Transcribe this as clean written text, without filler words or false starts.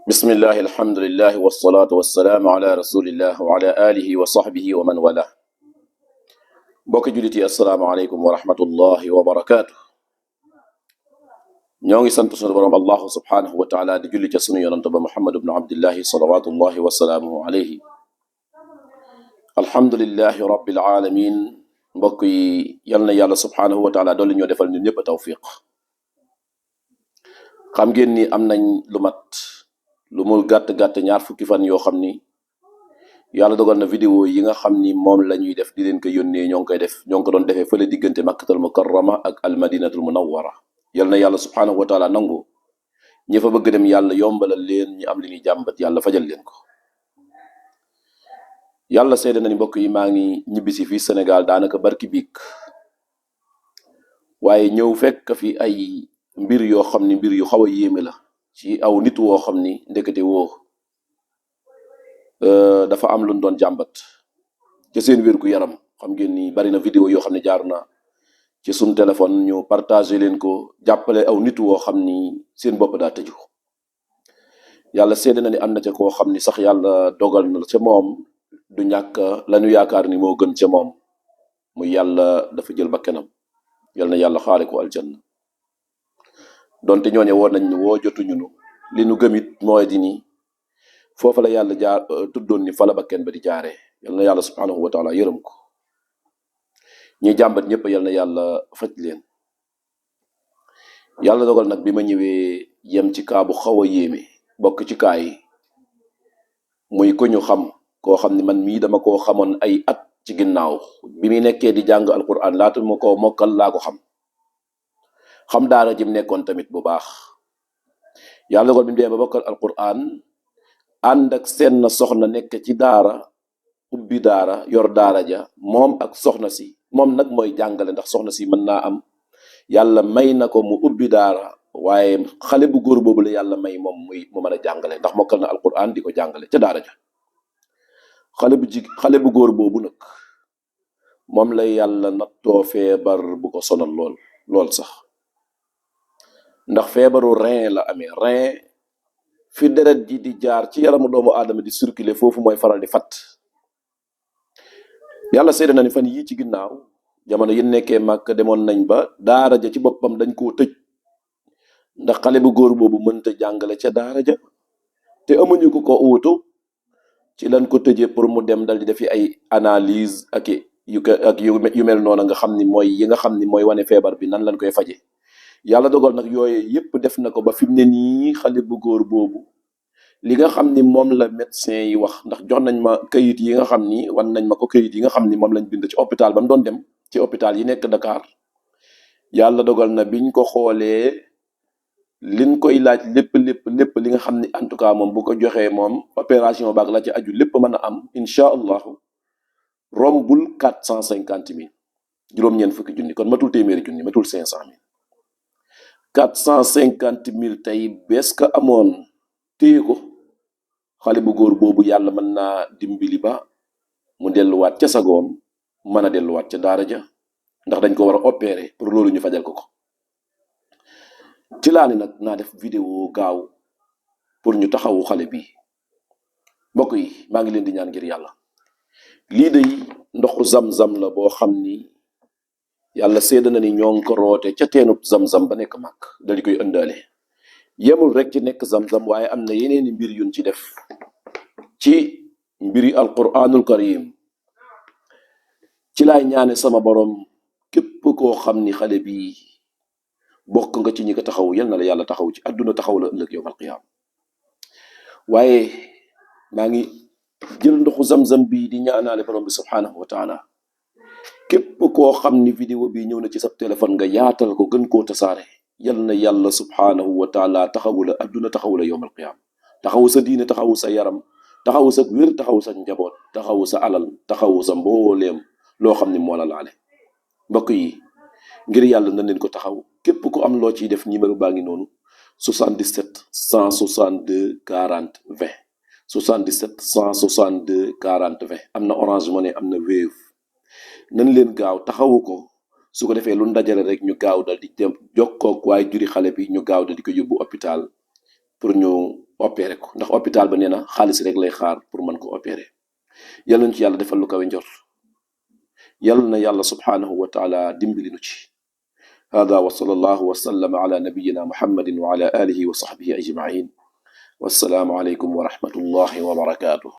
بسم الله الحمد لله والصلاة والسلام على رسول الله وعلى آله وصحبه ومن والاه bokk jullit yi asalaamaaleykum wa rahmatullahi wa barakaatu. ñoo ngi sant sunu borom allahu subhanahu wa taala di julli ca sunu yonante ba muhammad ibnu abdillahi salawatullahi wa salaamuhu alayhi. alhamdulillahi rabbil alamin. mbokk yi yal na yàlla subhanahu wa taala doole ñoo defal ñun ñëpp a tawfiq. xam ngeen ni am nañ lu mu gàtt ñaar fukki fan yoo xam ni yàlla dogal na vidéo yi nga xam ni moom la ñuy def di leen ko yónnee ñoo ngi ko doon defee fële diggante makkatal mukarrama ak almadinatul munawwara. yal na yàlla subhanahu wa taala nangu ñi fa bëgg dem yàlla yombalal leen, ñi am li ñuy jàmbat yàlla fajal leen ko. yàlla seede nañu mbokk yi maa ngi ñibbisi fii Sénégal daanaka barki biig, waaye ñëw fekk fi ay mbir yoo xam ni mbir yu xaw a yéeme la ci aw nit woo xam ni ndekete woo dafa am lu doon jàmbat ci seen wér gu yaram. xam ngeen ni bari na vidéo yoo xam ne jaar na ci suñ téléphone, ñu partagé leen ko, jàppale aw nit woo xam ni seen bopp daa tëju. yàlla seede na ni am na ca koo xam ni sax yàlla dogal na ca moom du ñàkk la ñu yaakaar ni moo gën ca moom, muy yàlla dafa jël bakkanam. yal na yàlla xaare ko aljanna. donte ñooñe woo nañ ni woo jotuñu nu li nu gëmit mooy di ni foofa la yàlla jaar tuddoon ni fa la bakken ba di jaaree. yal na yàlla subhanahu wa taala yërëm ko. ñi jàmbat ñëpp yal na yàlla faj leen. yàlla dogal nag bi ma ñëwee yem ci kaa bu xaw a yéeme, bokk ci kaa yi, muy ko ñu xam koo xam ni man mii dama koo xamoon ay at ci ginnaaw bi muy nekkee di jàng alquran, laata ma ko mokkal laa ko xam daara jim nekkoon tamit bu baax. yàlla dogal bi mu demee ba mokkal alquran, ànd ak seen soxna nekk ci daara, ubbi daara, yor daara ja moom ak soxna si. moom nag mooy jàngale, ndax soxna si mën naa am yàlla may na ko mu ubbi daara, waaye xale bu góor boobu la yàlla may moom mu mën a jàngale, ndax mokkal na alquran di ko jàngale ca daara ja. xale bu góor boobu nag moom la yàlla nattoo feebar bu ko sonal lool sax, ndax feebaru rein la amee. rein fi deret ji di jaar ci yaramu doomu aadama di circuler, foofu mooy faral di fat. yàlla seede na ni fan yii ci ginnaaw, jamono yi nekkee màkk, demoon nañ ba daara ja ci boppam dañ koo tëj, ndax xale bu góor boobu mënta jàngale ca daara ja te amuñu ko uutu. ci lañ ko tëjee pour mu dem dal di defi ay analyse ak yu mel noonu nga xam ni mooy yi nga xam ni mooy wane feebar bi nan lañ koy faje. yàlla dogal nag yooyu yëpp def na ko ba fi mu ne nii xale bu góor boobu li nga xam ni moom la médecin yi wax, ndax jox nañ ma kayit yi nga xam ni wan nañ ma ko, kayit yi nga xam ni moom lañ bind ci hôpital ba mu doon dem, ci hôpital yi nekk Dakar. yàlla dogal na biñ ko xoolee liñ koy laaj lépp li nga xam ni en tout cas moom bu ko joxee moom opération baak la ci aju lépp mën a am incha allahu rombul 450 000, juróom-ñeent fukki junni, kon matul téeméeri junni, matul 500 000. 450 000 tey bees ka amoon téye ko, xale bu góor boobu yàlla mën naa dimbali ba mu delluwaat ca sagoom, mën a delluwaat ca daara ja, ndax dañ ko war a opérer pour loolu ñu fajal ko. ci laa ni nag naa def vidéo gaaw pour ñu taxawu xale bi. mbokk yi maa ngi leen di ñaan ngir yàlla, lii day ndoxu zam-zam la boo xam ni yàlla seede na ni ñoo ngi ko roote ca teenub zam-zam ba nekk màkk, dal di koy ëndaale. yemul rek ci nekk zam-zam, waaye am na yeneeni mbir yuñ ci def ci mbiri alquranul karim. ci laay ñaane sama borom képp koo xam ni xale bi bokk nga ci ñi ko taxaw, yal na la yàlla taxaw ci àdduna, taxaw la ëllëg yowmal qiyaam. waaye maa ngi jël ndoxu zam-zam bi di ñaanaale borom bi subhanahu wa taala, képp koo xam ni vidéo bi ñëw na ci sa téléphone nga yaatal ko, gën koo tasaare. yal na yàlla subhanahu wa taala taxawu la àdduna, taxawu la yowmal qiyaam, taxawu sa diine, taxawu sa yaram, taxawu sa wér, taxawu sa njaboot, taxawu sa alal, taxawu sa mbooleem loo xam ni moo la laale. mbokk yi ngir yàlla na leen ko taxaw. képp ku am loo ciy def, numéro baa ngi noonu, 77 162 40 20, 77 162 40 20. am na Orange Money, am na Wave. nañ leen gaaw taxawu ko, su ko defee lu ndajale rek ñu gaaw dal di dem jokkoog waaye juri xale bi, ñu gaaw dal di ko yóbbu hôpital pour ñu opéré ko ndax hôpital ba nee na xaalis rek lay xaar pour mën ko opéré. yàlla ñu ci yàlla defal lu kawe njort. yàlla na yàlla subhanahu wa taala dimbali nu ci. hada wa sallallahu wa sallama ala nabiyina muhammadin wa ala alihi wa sahbihi ajmain. wassalaamu aleykum wa rahmatullahi wa barakatuh.